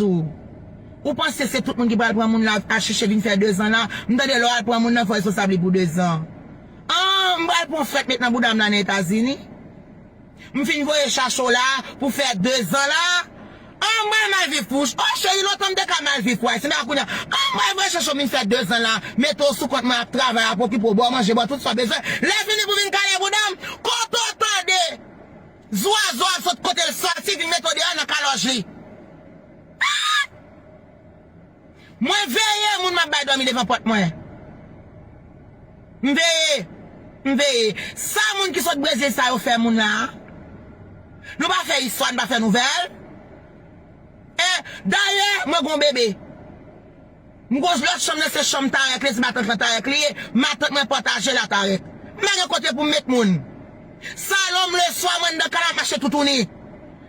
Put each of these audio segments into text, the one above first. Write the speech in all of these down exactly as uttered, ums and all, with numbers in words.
sou. Ou panse se tout moun ki pral pran moun la al chèche vin fè dezan la? M tande lè w al pran moun nan, fò responsab li pou dezan. An, m pral pran frèt met nan bouda m la nan Etazini. M fin voye chache w la pou fè dezan la. An, m pral mal viv pou ou. Oh, cheri, lontan m te ka mal viv pou Ayisyen. Men kounye a, an, m pral voye chache w vin fè dezan la. Mete w sou kont mwen, ap travay, ap okipe w, ba w manje, ba w tout sa w bezwen. Lè fini pou vin kale bouda m, kote w tande zwazo ap sot kote l sòti, vin mete w deyò nan kalòj li. Ah! Mwen veye moun m ap bay dòmi devan pòt mwen. M veye. M veye. Sa moun ki sot Brezil sa yo fè moun la a? Nou pa fè istwa, nou pa fè nouvèl. E, dayè, mwen gon bebe. M gon lòt chanm nan, se chanm Tarèk li, se matant lan Tarèk li ye. Matant mwen pataje la Tarèk. M pa gen kote pou m met moun. Salon m leswa, mwen anndan kay la mache toutouni.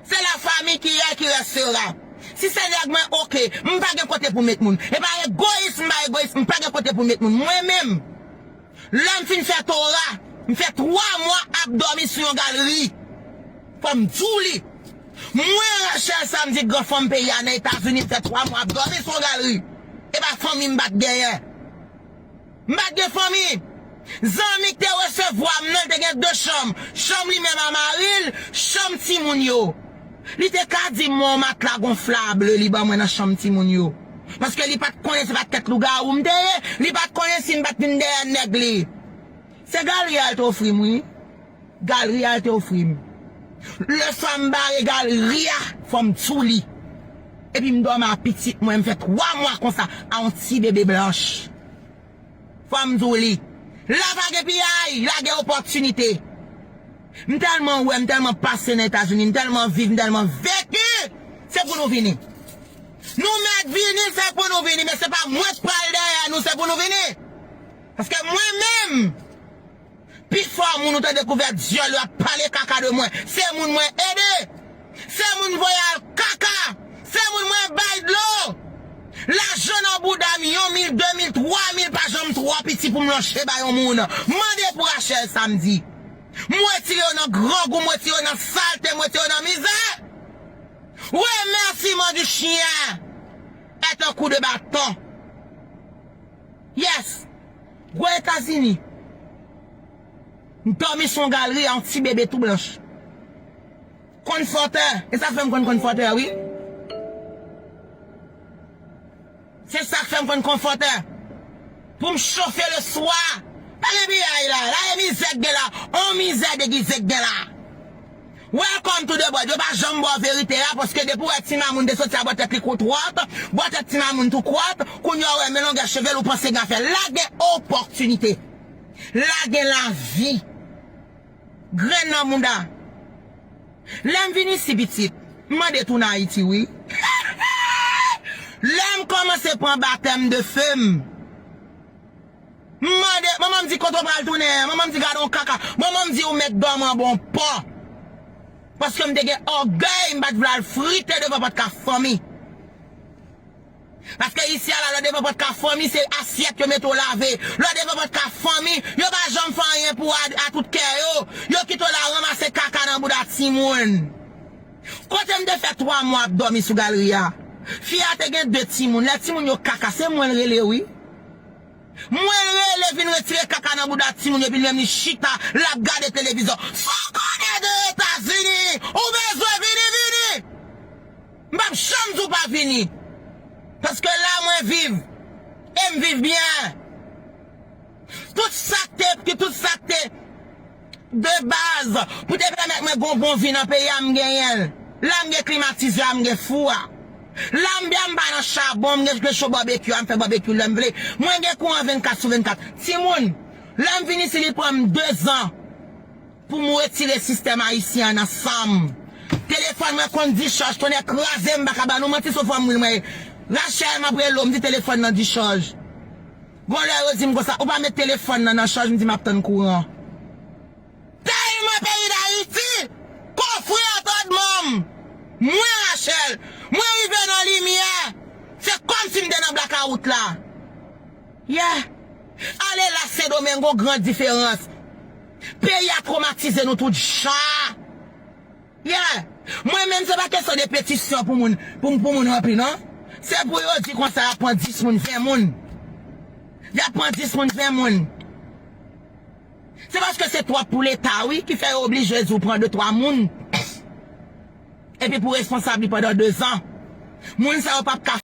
Se la famille qui est, qui restera. Si se nèg mwen, oke. M pa gen kote pou met moun. E pa egoyis, m pa egoyis, m pa gen kote pou met moun. Mwen menm, lè m fin fè Tora, m fè twa mwa ap dòmi sou yon galri. Fò m di w li. Mwen, Rachel Samedi, gran fanm peyi a nan Etazini, m fè twa mwa ap dòmi sou yon galri. E pa fanmi m pa t genyen. M pa t gen fanmi. Zanmi k te resevwa m nan, li te gen de chanm. Chanm li menm a mari l, chanm timoun yo. Li te ka di m yon matla gonflab, li ban mwen nan chanm timoun yo. Paske li pa t konnen se pa t tèt lougawou m te ye, li pa t konnen si m pa t vin dèyè nèg li. Se galri a l te ofri m, wi. Galri a l te ofri m. Lè sa m bare galri a, fò m di w li. Epi m dòmi a pitit mwen, m fè twa mwa konsa, a yon ti bebe blanch. Fò m di w li. La pa gen piyay, la gen opòtinite. M tèlman wè, m tèlman pase nan Etazini, m tèlman viv, m tèlman veki. Se pou nou vini. Nou mèt vini, se pou nou vini, men se pa mwen k pral dèyè nou, se pou nou vini. Paske mwen menm, pifò moun ou tande kouvè dyòl yo ap pale kaka de mwen. Se moun mwen ede. Se moun voye al kaka. Se moun mwen bay dlo. Lajan nan bouda m, yon mil, de mil, twa mil pa janm twò piti pou m lòche ba yon moun. Mande pou Rachel Samedi. M retire yo nan grangou, m retire yo nan salte, m retire yo nan mizè. Remerciement du chien est un coup de bâton. Yes. Gwo Etazini. M dòmi sou yon galri a yon ti bebe tou blanch. Konfòtè. E sa k fè m konn konfòtè, wi. Se sa k fè m konn konfòtè. Pou m chofe le swa. Pa gen piyay la. La e mizè k gen la. On mizè degize k gen la. Welcome to the board. Yo pa janm ba w verite a, paske depi w wè Ti Mamoun te soti a bò tèt li kou twòt, bò tèt Ti Mamoun tou kwòt, kounye a w wè men longè cheve l ou panse gen afè. La gen opòtinite. La gen lavi. Grenn nan mouda. Lè m vin isi pitit, m mande tounen Ayiti wi. Lè m kòmanse pran batèm de fe m, m mande, manman m di kote w pral tounen an, manman m di gade yon kaka, manman m di ou mèt dòmi anba yon pon. Paske m te gen ògèy, m pa t vle al frite devan pòt kay fanmi. Paske isi a la, lè w devan pòt kay fanmi, se asyèt yo mete w lave. Lè w devan pòt kay fanmi, yo pa janm fè anyen pou w a, a tout kè yo. Yo kite w la ranmase kaka nan bouda timoun. Kote m te fè twa mwa ap dòmi sou galri a? Fi a te gen de timoun. Lè timoun yo kaka, se mwen l rele wi. Mwen l rele vin retire kaka nan bouda timoun yo, epi l menm li chita, l ap gade televizyon. Sa w konnen de Etazini? Ou bezwen vini, vini! M p ap janm di w pa vini. Paske la mwen viv. E m viv byen. Tout sa k te, tout sa k te de baz pou te pèmèt mwen gon bon vi nan peyi a, m genyen l. La m gen klimatizè a, m gen fou a. La m byen, m pa nan chabon, m gen, gen cho babekyou a, m fè babekyou lè m vle. Mwen gen kouran vennkat sou vennkat. Timoun, lè m vin isi, li pran m dezan pou m retire sistèm ayisyen an nan san m. Telefòn mwen konn dichaj, tonnè kraze m, m pa ka ba nou manti sou fanm mwen ye. Rachel, m ap rele w, m di telefòn nan dichaj. Gon lè yo di m konsa, ou pa met telefòn nan nan chaj, m di m ap tann kouran. Tèlman peyi Dayiti kofre antèdman m. Mwen Rachel, mwen rive nan limyè. Se kòmsi m te nan blakawout la. Yeah. Ale la Sendomeng, gon gran diferans. Peyi a twomatize nou tout jan. Yeah. Mwen menm, se pa kesyon de petisyon pou moun, pou, pou moun ranpli, non. Se pou yo di konsa, y ap pran dis moun, ven moun. Y ap pran dis moun, ven moun. Se paske se twòp pou Leta, wi, ki fè yo oblije di w pran de twa moun. Epi pou responsab li pandan de zan. Moun sa yo p ap ka